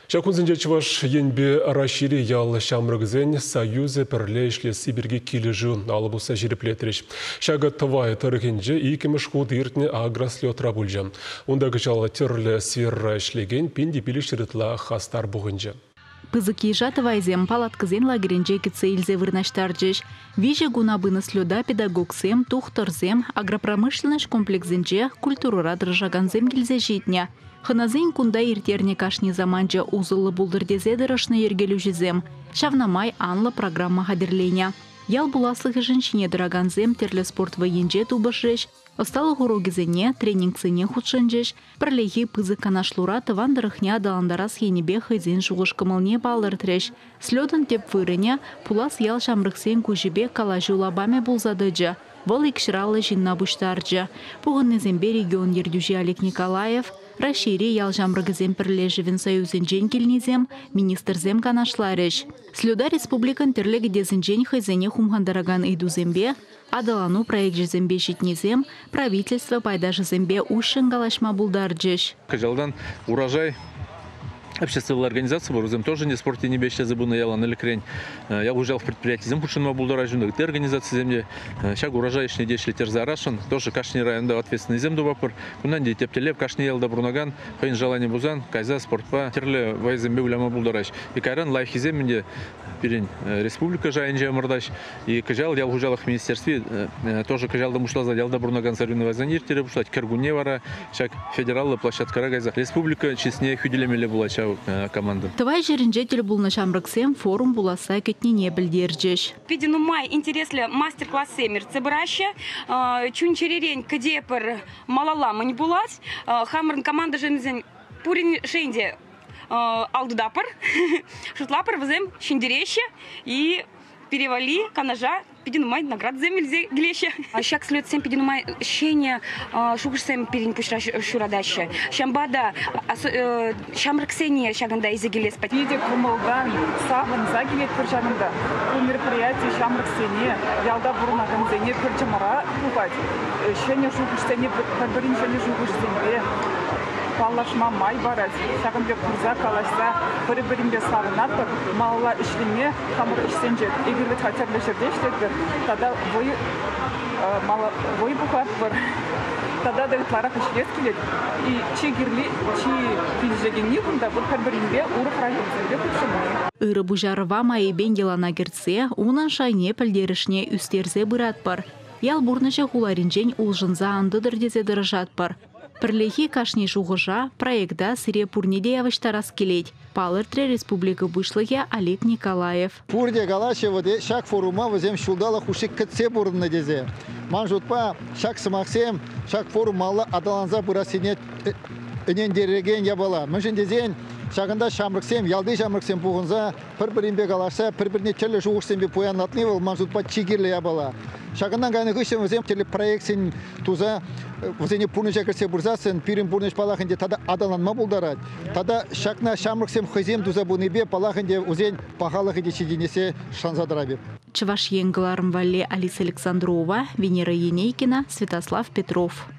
Ҫак кунсенче Чӑваш Енпе Раҫҫейри ял ҫамрӑкӗсен союзӗ пӗрле ӗҫлесси пирки килӗшӳ алӑ пусса ҫирӗплетрӗҫ. Ҫакӑ Тӑвай тӑрӑхӗнче иккӗмӗш хут иртнӗ агрослетра пулчӗ. Унта кӑҫал тӗрлӗ сферӑра ӗҫлекен 1500 ытла хастар пухӑнчӗ. Пысӑк йыша тӑвайсем палаткӑсен лагерӗнче кӗтсе илсе вырнаҫтарчӗҫ. Виҫӗ куна пынӑ слета педагогсем, тухтӑрсем, агропромышленноҫ комплексӗнче, культурӑра тӑрӑшакансем килсе ҫитнӗ. Хӑнасен кунта ирттернӗ кашни саманчӗ усӑллӑ пултӑр тесе тӑрӑшнӑ йӗркелӳҫӗсем. Ҫавна май анлӑ программа хатӗрленӗ. Ял пуласлӑхӗшӗн ҫине тӑракансем тӗрлӗ спорт вӑййинче тупӑшрӗҫ, ӑсталӑх урокӗсене, тренингсене хутшӑнчӗҫ, пӗрлехи пысӑк канашлура тӑван тӑрӑхне аталантарас енӗпе хӑйсен шухӑш-кӑмӑлне палӑртрӗҫ. Слетӑн тӗп вырӑнӗ пулас ял ҫамрӑксен куҫӗпе калаҫу лапамӗ пулса тӑчӗ. Вӑл икҫӗр ҫынна пуҫтарчӗ. Пухӑннисемпе регион ертӳҫи Олег Николаев, Раҫҫейри ял ҫамрӑкӗсен пӗрлешӗвӗн союзӗнчен килнисем, министрсем канашларӗҫ. Слета республикӑн тӗрлӗ кӗтесӗнчен хӑйсене хумхантаракан ыйтусемпе, аталану проекчӗсемпе ҫитнисем, правительство пайташӗсемпе уҫҫӑн калаҫма пултарчӗҫ. Кӑҫалтан «Урожай» обществӑлла организаци пур, вӗсем тоже не спорт енӗпе ӗҫлесе пынӑ ялан ӗлӗкрен. Ял хуҫалӑх предприятисем хутшӑнма пултараҫҫӗ, ытти организацисем те ҫак «Урожай» ӗҫне те ӗҫлеттерсе ярасшӑн. Тоже кашни районта ответственныйсем тупатпӑр. Кунтан те тӗп тӗллев кашни ялта пурӑнакан хӑйӗн желани пулсан кайса спортпа тӗрлӗ вӑйӑсемпе выляма пултараҫ. И кайран лайӑххисем ӗнтӗ пирӗн республика шайӗнче ӑмӑртаҫ. И кӑҫал ял хуҫалӑх министерстви тоже кӑҫалтан пуҫласа ялта пурӑнакан соревнованисене ирттере пуҫлать. Кӗркунне вара ҫак федераллӑ площадкӑра кайса республика чысне хӳтӗлемелле пулать ҫав команда. Тӑвай ҫӗрӗнче тӗл пулнӑ ҫамрӑксем форум пуласса кӗтнине пӗлтерчӗҫ. Питӗ нумай интереслӗ мастер-классем иртсе пыраҫҫӗ. Чун-чӗререн кӗтепӗр малалла мӗн пулать. Хамӑрӑн командӑшӑнсен пурин те ал тытапӑр. Шутлапӑр, вӗсем ҫӗнтереҫҫӗ и пире валли Канаша питӗ нумай наградӑсем илсе килеҫҫӗ. Ҫак слетсем питӗ нумай ҫӗнӗ шухӑшсем пирӗн пуҫра ҫуратаҫҫӗ. Ҫавӑнпа та ҫамрӑксене ҫакӑнта илсе килес патне. Питӗ кӑмӑлтан савӑнса килетпӗр ҫакӑнта. Ку мероприяти ҫамрӑксене, ялта пурӑнакансене пӗр чӑмӑра пухать. Ҫӗнӗ шухӑшсене, пӗр-пӗрин ҫӗнӗ шухӑшсемпе паллашма май парать. Ҫакӑн пек курса, калаҫса пӗр-пӗринпе савӑнатпӑр, малалла ӗҫлеме хамӑр ӗҫсенче эпир вӗт-ха тӗрлӗ ҫӗрте ӗҫлетпӗр тата вӑй вӑй пухатпӑр. Тата та ытларах ӗҫлес килет. И чи кирли, чи килӗшекенни кунта вӑл пӗр-пӗринпе урӑх районсемпе хутшӑнни. Ырӑ пуҫарӑва майӗпен йӑлана кӗртсе унӑн шайне, пӗлтерӗшне ӳстерсе пыратпӑр. Ял пурнӑҫӗ хуларинчен улшӑнса ан тӑтӑр тесе тӑрӑшатпӑр. Пӗрлехи кашни шухӑша, проекта сире пурне те явӑҫтарас килет, палӑртрӗ республика Пуҫлӑхӗ Олег Николаев. Пурте калаҫҫӗ, вот ҫак форума вӗсем ҫулталӑк хушши кӗтсе пурӑннӑ тесе. Ман шутпа, ҫак сӑмахсем ҫак форум малалла аталанса пырассине ӗнентерекен япала. Мӗншӗн тесен ҫакӑнта ҫамрӑксем, ялти ҫамрӑксем пухӑнса пӗр-пӗринпе калаҫса, пӗр-пӗрне тӗрлӗ шухӑшсемпе пуянлатни вӑл ман шутпа чи кирлӗ япала. Ҫакӑнтан кайнӑ хыҫҫӑн вӗсем тӗрлӗ проектсем туса вӗсене пурнӑҫа кӗртсе пырсассӑн пирӗн пурнӑҫ паллах ӗнтӗ тата аталанма пултарать. Тата ҫакна ҫамрӑксем хӑйсем туса пынипе паллах ӗнтӗ вӗсен пахалӑхӗ те ҫитӗнессе шанса тӑратӑп. Чӑваш Ен кӑларӑм валли Алиса Александрова, Венера Енейкина, Святослав Петров.